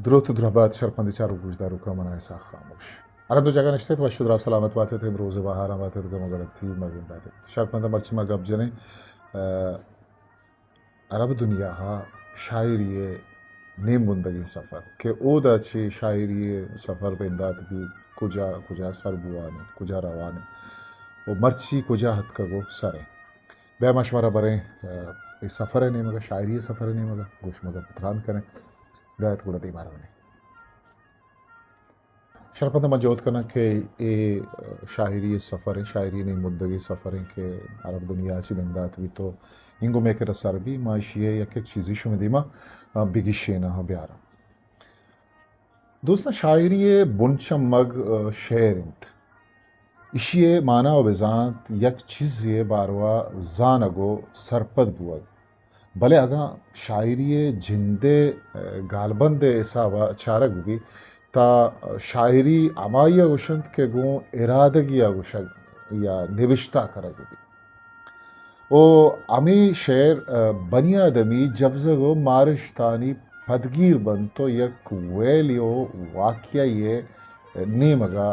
دروت ءُ درہبات شرپندیں چاروک گوشداروکاں، من آں اسحاق خاموش۔ ہر دو جاگہ نشتگ ات، وش ءُ دراہ سلامت بات ات، امروز ءِ بہاراں بات ات، گم ءُ گڑتی مہ گندات ات۔ شرپنداں، مرچی ما گپ جنیں، آ، عرب دنیا ءَ شاعری ءِ نیم بندگیں سفر، کہ اودا چہ شاعری ءِ سفر بندات بیت، کجا کجا سر بوان انت، کجا روان انت ءُ مرچی کجا اتکگ ءُ سر انت۔ بیا ما شمارا بریں، آ، اے سفر ءِ نیمگ ءَ، شاعری ءِ سفر ءِ نیمگ ءَ، گوں شما گپ ءُ تران کنیں۔ بیا ات گڑا دیما رویں۔ شرپنداں، من جہد کناں کہ اے شاعری ءِ سفر انت، شاعری ءِ نیم بندگیں سفر انت کہ عرب دنیا ءَ چہ بندات بیت ءُ اینگو مئے کرا سر بیت، ما ایشی ءِ یک یک چیزے شمئے دیما، آ، بگیشیناں ءُ بیاراں۔ دوستاں، شاعری ءِ بن چمگ، آ، شعر انت۔ ایشی ءِ مانا ءُ بزانت یک چیزے ءِ باروا زانگ ءُ سرپد بوگ۔ بلے اگاں شاعری ءِ جند ءِ، آ، گالبند ءِ حساب ءَ چارگ بہ بیت، تہ شاعری ہمائی ءَ گوش انت کہ گوں ارادگی ءَ گوشگ یا نبشتہ کنگ بہ بیت۔ ءُ ہمے شعر، آ، بنی آدمی جوزگ ءُ مارشتانی پدگیر بنت ءُ یک ویلے ءُ واقعہ ءِ نیمگ ءَ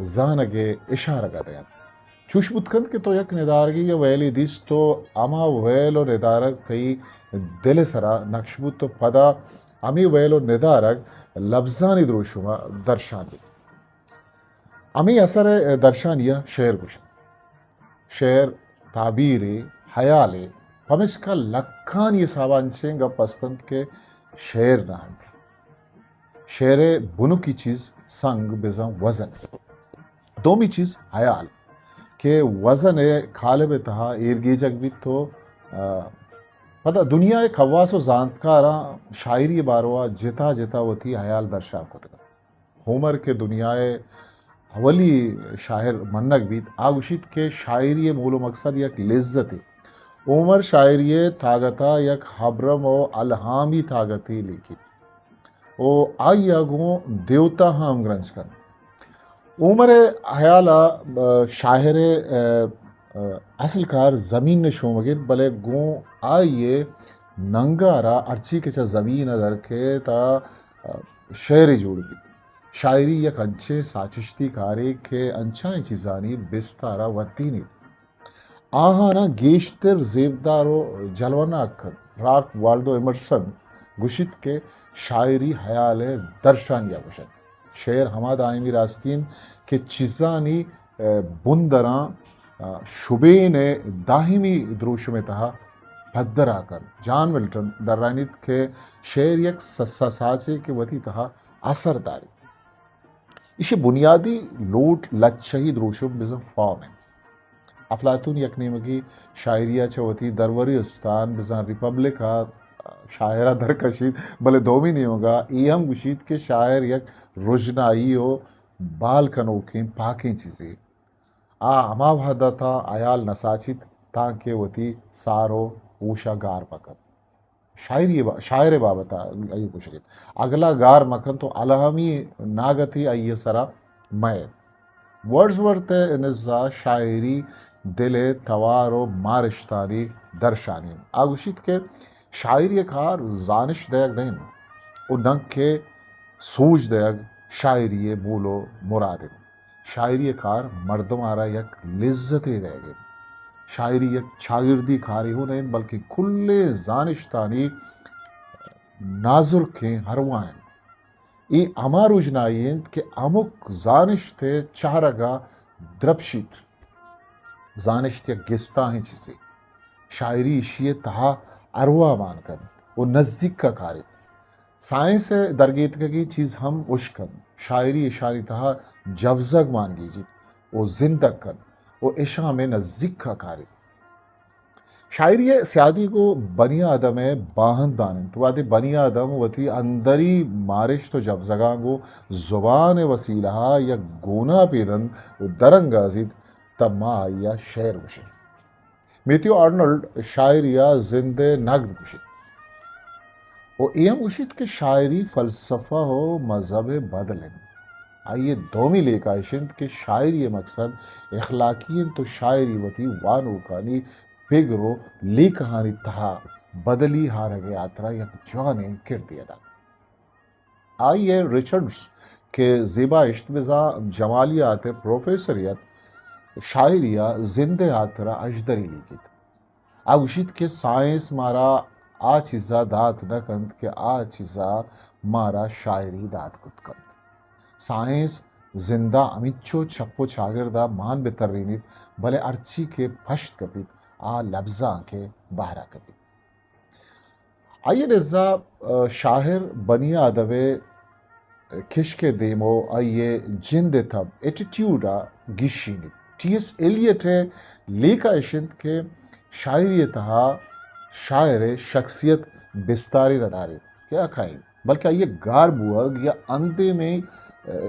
زانگ ءِ اشارگ ءَ دینت۔ چوش بوت کنت کہ تو یک ندارگے یا ویلے دیست ءُ ہما ویل ءُ ندارگ تئی دل ءِ سرا نقش بوت ءُ پدا ہمے ویل ءُ ندارگ لبزانی دروشم ءَ درشان بیت۔ ہمے اثر ءِ درشانی ءَ شعر گوش انت۔ شعر تعبیرے، ہیالے، پمیشکا لکھانی حساب ءَ انچیں گپ است انت کہ شعر نہ انت۔ شعر ءِ بنکی چیز سنگ بزاں وزن انت۔ دومی چیز ہیال کہ وزن ءِ کالب ءِ تہا ایرگیجگ بیت ءُ، آ، پدا دنیا ءِ کواس ءُ زانتکاراں شاعری ءِ باروا جتا جتا وتی ہیال درشان کتگ انت۔ ہومر کہ دنیا ءِ اولی شاعر منگ بیت، آ گوشیت کہ شاعری ءِ مول ءُ مقصد یک لذتے۔ ہومر شاعری ءِ تاگت ءَ یک ہبرم ءُ الہامی تاگتے لیکیت ءُ آئی ءَ گوں دیوتاہاں ہمگرنچ کنت۔ ہومر ءِ ہیال ءَ، آ، شاعر ءِ، آ، آ، اصل کار زمین ءِ شومگ انت، بلے گوں آئی ءِ ننگار ءَ ہرچی کہ چہ زمین ءَ در کیت، آ، شعرے جوڑ بیت۔ شاعری یک انچیں ساچشتی کارے کہ انچائیں چیزانی بستار ءَ ودینیت، آہاناں گیشتر زیبدار ءُ جلوناک کنت۔ رالف والڈو ایمرسن گوشیت کہ شاعری ہیال ءِ درشانی ءَ گوشنت۔ شعر ہما دائمی راستی انت کہ چیزانی، آ، بندراں، آ، شبین ءِ دائمی دروشم ءِ تہا پدر ءَ کنت۔ جان ملٹن درائینیت کہ شعر یک سسا ساچے کہ وتی تہا اثر داریت۔ ایشی بنیادی لوٹ لچہی دروشم بزاں فارم انت۔ افلاطون یک نیمگی شاعری ءَ چہ وتی دروریں استان بزاں ریپبلک ءَ شاعر ءَ درکشیت، بلے دومی نیمگ ءَ اے ہم گوشیت کہ شاعر یک رژنائی ءُ بال کنوکیں پاکیں چیزے۔ آ ہما وہد ءَ تاں ہیال نہ ساچیت تانکہ وتی سار ءُ ہوش ءَ گار مہ کنت۔ شاعری با-، شاعر ءِ بابت ءَ آئی ءَ گوشگ ات، اگلا گار مہ کنت ءُ الہمی ناگتے آئی ءِ سرا مہ ایت۔ ورڈزورتھ ءِ نزا شاعری دل ءِ توار ءُ مارشتانی درشانی انت۔ آ گوشیت کہ شاعری ءِ کار زانش دئیگ نہ انت ءُ ننکہ سوج دئیگ شاعری ءِ مول ءُ مراد انت۔ شاعری ءِ کار مردم ءَ را یک لذتے دئیگ انت۔ شاعری یک چاگردی کارے ہوں نہ انت، بلکیں کلیں زانشتانی نازرکیں ارواہ انت۔ اے ہما رژنائی انت کہ ہمک زانشت ءِ چہرگ ءَ درپشیت۔ زانشت یک گستاہیں چیزے۔ شاعری ایشی ءِ تہا ارواہ مان کنت ءُ نزیک ءَ کاریت۔ سائنس ءِ درگیتکگیں چیز ہم اشک انت۔ شاعری اشانی تہا جوزگ مان گیجیت ءُ زندگ کنت ءُ اشاں مئے نزیک ءَ کاریت۔ شاعری ءِ سیادی گوں بنی آدم ءِ باہندان انت۔ وہدے بنی آدم وتی اندری مارشت ءُ جوزگاں گوں زبان ءِ وسیلہ ءَ یک گونا پے دنت ءُ درانگازیت، تہ ما آئی ءَ شعر گوشیں۔ میتھیو آرنلڈ شاعری ءَ زند ءِ نگد گوشیت ءُ اے ہم گوشیت کہ شاعری فلسفہ ءُ مذہب ءِ بدل انت۔ آئی ءِ دومی لیکہ ایش انت کہ شاعری ءِ مقصد اخلاقی انت ءُ شاعری وتی وانوکانی پگر ءُ لیکہانی تہا بدلی آرگ ءِ ہاترا یک جوانیں کردے ادا کنت۔ آئی ءَ رچرڈز کہ زیبا اشت بزاں جمالیات ءِ پروفیسرے ات، شاعری ءَ زند ءِ ہاترا اژدری لیکیت۔ آ گوشیت کہ سائنس مارا آ چیزا دات نہ کنت کہ آ چیزا مارا شاعری دات کت کنت۔ سائنس زندا ہمینچو چپ و چاگردا مان بہ ترینیت، بلے ہرچی کہ پشت کپیت، آ لبزانک ءِ بہرا کپیت۔ آئی ءِ نزا، آ، شاعر بنی آدم ءِ کشک ءِ دیم و آئی ءِ جند ءِ تب، ایٹیٹیوڈ ءَ گیشینیت۔ ٹی ایس ایلیٹ ءِ لیکہ اش انت کہ شاعری ءِ تہا شاعر ءِ شخصیت بستارے نہ داریت کہ آ کئے انت، بلکہ آئی ءِ گار بوگ یا اندیمی،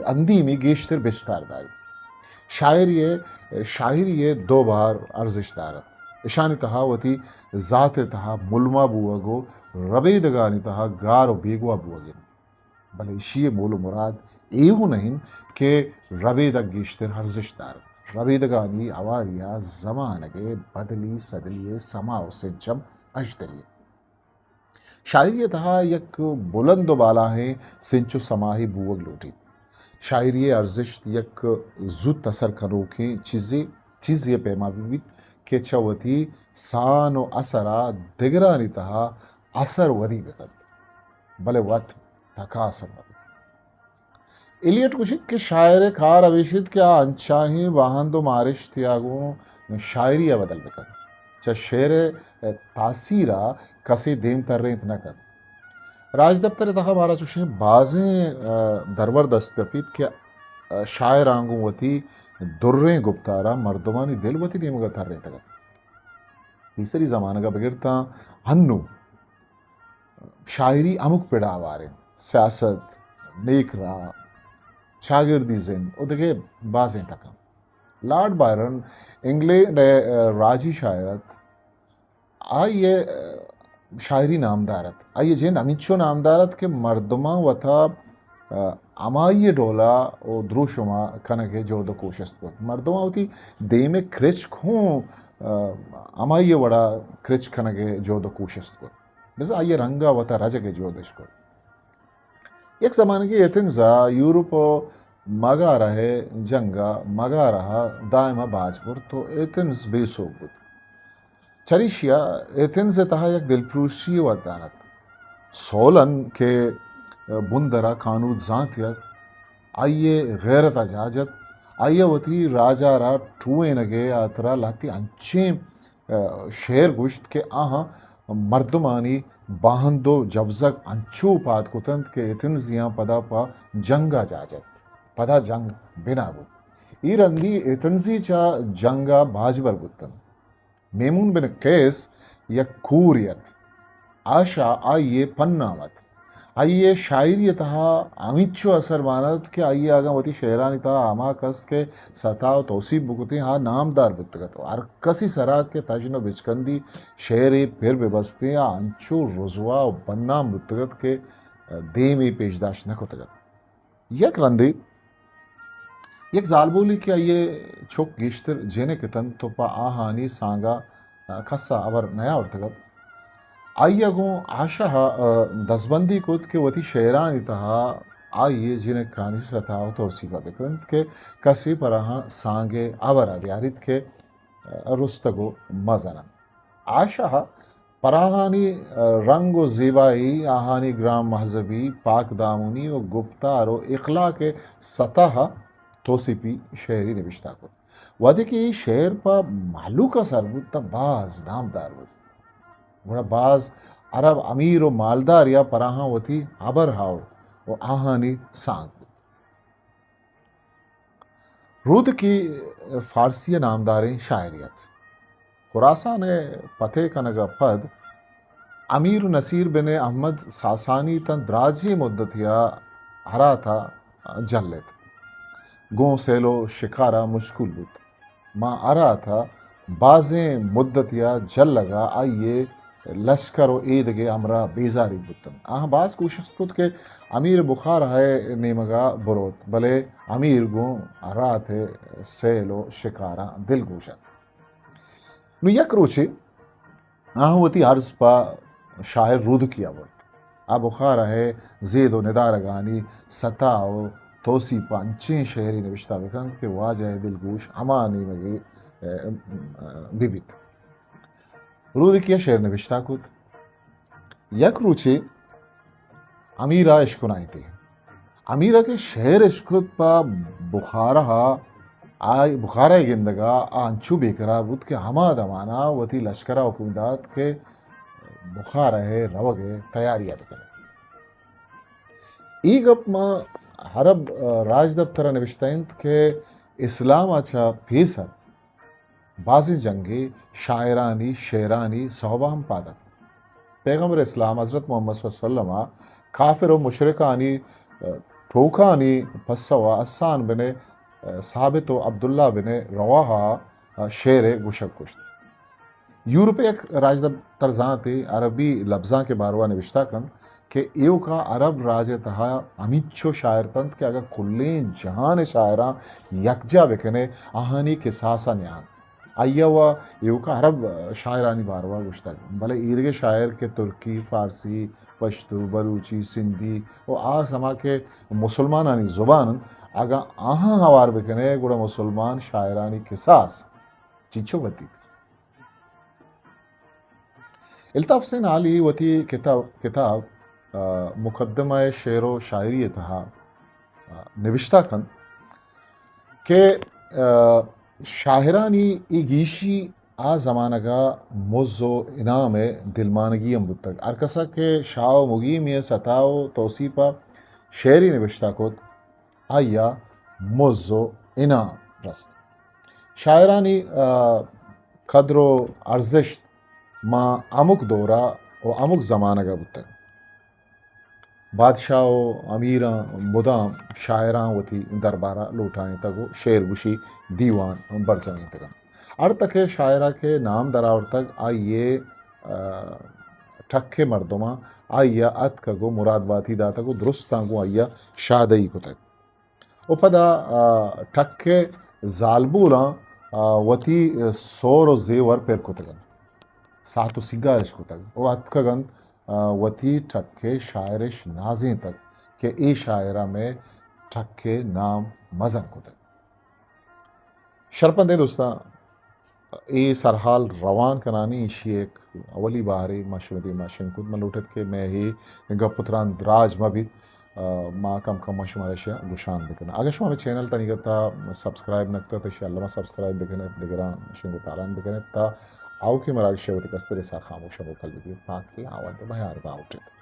اندیمی گیشتر بستار داریت۔ شاعری ءِ، شاعری ءِ دو بہر ارزشت دارت۔ اشانی تہا وتی ذات ءِ تہا ملما بوگ و ربیدگانی تہا گار و بیگواہ بوگ انت۔ بلے ایشی ءِ مول و مراد اے ہوں نہ انت کہ ربیدگ گیشتر ارزشت دارت۔ ربیدگانی ہواری ءَ زمانگ ءِ بدلی سدلی ءِ سما و سنچم اژدری انت۔ شاعری ءِ تہا یک بلند و بالاہیں سنچ و سماہے بوگ لوٹیت۔ شاعری ءِ ارزشت یک زوت اثر کنوکیں چیزے، چیزے ءِ پیما بہ بیت کہ چہ وتی سان و اثر ءَ دگرانی تہا اثر ودی بہ کنت، بلے وت تکا اثر مہ بیت۔ ایلیٹ گوشیت کہ شاعر ءِ کار ہمیش انت کہ آ انچاہیں واہند و مارشت یا گوں شاعری ءَ بدل بہ کنت۔ چہ شعر ءِ تاثیر ءَ کسے دیم ترینت نہ کنت۔ راجدپتر ءِ تہا مارا چوشیں بازیں، آ، درور دست کپیت کہ، آ، شاعراں گوں وتی دریں گپتاراں مردمانی دل وتی نیمگ ءَ ترینتگ انت۔ پیسری زمانگ ءَ بگر تاں انوں شاعری ہمک پڑ ءَ ہوار انت۔ سیاست، نیک راہ، چاگردی زند و دگہ بازیں تکاں۔ لارڈ بائرن انگلینڈ ءِ راجی شاعر ات۔ آئی ءِ شاعری نامدار ات۔ آئی ءِ جند ہمینچو نامدار ات کہ مردماں وتا، آ، ہمائی ءِ ڈولا و دروشما کنگ ءِ جہد و کوشست کت۔ مردماں وتی دیم ءِ کرچک ہوں، آ، ہمائی ءِ وڑا کرچک کنگ ءِ جہد و کوشست کت۔ بزاں آئی ءِ رنگ ءَ وتا رجگ ءِ جہد اش کت۔ یک زمانگے ایتھنز ءَ یورپ ءُ مگارہ ءِ جنگ ءَ مگارہ ءَ دائم ءَ باج برت ءُ ایتھنز بے سوب بوت۔ چریشی ءَ ایتھنز ءِ تہا یک دلپروشی ودان ات۔ سولن کہ بندر ءَ کانود زانت ات، آئی ءِ غیرت ءَ جاہ جت، آئی ءَ وتی راج ءَ را ٹوہینگ ءِ ہاترا لہتے انچیں شعر گوشت کہ آہاں مردمانی باہند و جوزگ انچو پاد کتنت کہ ایتھنزیاں پدا پہ جنگ ءَ جاہ جت۔ پدا جنگ بنا بوت۔ اے رندی ایتھنزی چہ جنگ ءَ باجبر بوتنت۔ میمون بن قیس یک کورے ات۔ آشا آئی ءِ پنام ات۔ آئی ءِ شاعری ءِ تہا ہمینچو اثر مان ات کہ آئی ءَ اگاں وتی شعرانی تہا ہما کس کہ ستا ءُ توسیپ بکتیں، آ نامدار بوتگ ات ءُ ہر کسی سرا کہ تژن ءُ بچکندی شعرے پر بہ بستیں، آ انچو رزوا ءُ بدنام بوتگ ات کہ دیمے پیشداشت نہ کتگ ات۔ یک رندے یک زالبولے کہ آئی ءِ چک گیشتر جنک اتنت ءُ پہ آہانی سانگ ءَ کس ءَ ہبر نیاورتگ ات، آئی ءَ گوں آشا ءَ دزبندی کت کہ وتی شعرانی تہا آئی ءِ جنکانی ستا ءُ توسیپ ءَ بکنت کہ کسے پر آہاں سانگ ءِ ہبر ءَ بیاریت کہ رستگ ءُ مزن انت۔ آشا ءَ پراہانی رنگ ءُ زیبائی، آہانی گران مہذبی، پاک دامنی ءُ گپتار ءُ اخلاق ءِ ستا ءَ توسیپی شعرے نبشتہ کت۔ وہدے کہ اے شعر پہ مہلوک ءَ سر بوت تہ باز نامدار بوت۔ گڑا باز عرب امیر ءُ مالدارے ءَ پراہاں وتی ہبر ہاوڑت ءُ آہانی سانگ بوت۔ رودکی فارسی ءِ نامداریں شاعرے ات۔ خراسان ءِ فتح کنگ ءَ پد امیر نصیر بن احمد ساسانی تاں دراجیں مدتے ءَ ہرات ءَ جل ایت۔ گوں سیل ءُ شکار ءَ مشکول بوت۔ ماں ہرات ءَ بازیں مدتے ءَ جلگ ءَ آئی ءِ لشکر ءُ ایدگہ ہمراہ بیزاریگ بوتنت۔ آہاں باز کوشست کت کہ امیر بخارا ءِ نیمگ ءَ بروت، بلے امیر گوں ہرات ءِ سیل ءُ شکاراں دلگوش ات۔ نوں یک روچے آہاں وتی عرض پہ شاعر رودکی ءَ برت۔ آ بخارہ ءِ زید و ندارگانی ستا و توسیپ ءَ انچیں شعرے نبشتہ بکنت کہ واجہ ءِ دلگوش ہما نیمگے، ءَ، بہ بیت۔ رودکی ءَ شعر نبشتہ کت۔ یک روچے امیر ءَ اشکنائینتی۔ امیر ءَ کہ شعر اشکت پہ بخارہ ءَ، آ بخارہ ءِ گندگ ءَ آ انچو بے قرار بوت کہ ہما دمان ءَ وتی لشکر ءَ حکم دات کہ بخارہ ءِ روگ ءِ تیاری ءَ بکن ات۔ اے گپ ما عرب، ءَ، راجدپتر ءَ نبشتہ انت کہ اسلام ءَ چہ پیسر بازیں جنگے شاعرانی شعرانی سوب ءَ ہم پاد اتک۔ پیغمبر اسلام حضرت محمد صلی اللہ علیہ وسلم ءَ کافر و مشرکانی، ءَ، ٹوکانی پسو ءَ حسان بن، ءَ، ثابت و عبداللہ بن رواحہ ءَ شعرے گوشگ کشت۔ یورپ ءِ یک راجدپتر زانتے عربی لبزانک ءِ باروا نبشتہ کنت کہ ایوکا عرب راج ءِ تہا ہمینچو شاعر اتنت کہ اگاں کلیں جہان ءِ شاعراں یکجا بکنے، آہانی کساس ءَ نیان۔ آئی ءَ و ایوکا عرب شاعرانی باروا گوشتگ، بلے ایدگہ شاعر کہ ترکی، فارسی، پشتو، بلوچی، سندھی و آ سما کہ مسلمانانی زبان انت، اگاں آہاں ہوار بکنے، گڑا مسلمان شاعرانی کساس چنچو بدیت۔ الطاف حسین عالی وتی کتاب، کتاب، آ، مقدمہ شعر و شاعری ءِ تہا، آ، نبشتہ کنت کہ، آ، شاعرانی اے گیشی آ زمانگ ءَ مز و انعام ءِ دلمانگی ہم بوتگ۔ ہر کس ءَ کہ شاہ و مقیمی ءِ ستا و توسیپ ءَ شعری نبشتہ کت، آئی ءَ مز و انعام رست۔ شاعرانی، آ، قدر و ارزشت ماں ہمک دور ءَ و ہمک زمانگ ءَ بوتگ۔ بادشاہ و امیراں مدام شاعراں وتی دربار ءَ لوٹائینتگ و شعر گوشی دیوان برجمینتگ انت۔ ہر تک ءِ شاعر ءَ کہ نام درآورتگ، آئی ءِ، آ، ٹک ءِ مردماں آئی ءَ اتکگ و مراد باتی داتگ و درستاں گوں آئی ءَ شادہی کتگ۔ و پدا، آ، ٹک ءِ زالبولاں، آ، وتی سور و زیور پر کتگ انت، ساعت و سیگار اش کتگ و اتکگ انت، آ، وتی ٹک ءِ شاعر اش نازینتگ کہ اے شاعر ءَ مئے ٹک ءِ نام مزن کتگ۔ شرپندیں دوستاں، اے سرحال روان کنانی ایشی ءِ یک اولی بہرے ما شمئے دیما شنگ کت۔ من لوٹ ات کہ مئے اے گپ و تران دراج مہ بیت، آ، ما کم کم ءَ شمارا ایشی ءَ گوشان بکناں۔ اگاں شما ہمے چینل تنیگت ءَ سبسکرائب نہ کتگ، ایشی ءَ الم ءَ سبسکرائب بکن ات، دگراں شنگ و تالان بکن ات تا آؤکیں مراگش ءَ وتی کستریں ساہ خاموش ءَ موکل بہ دئیت۔ پاکیں آوند بہار باہوٹ ات۔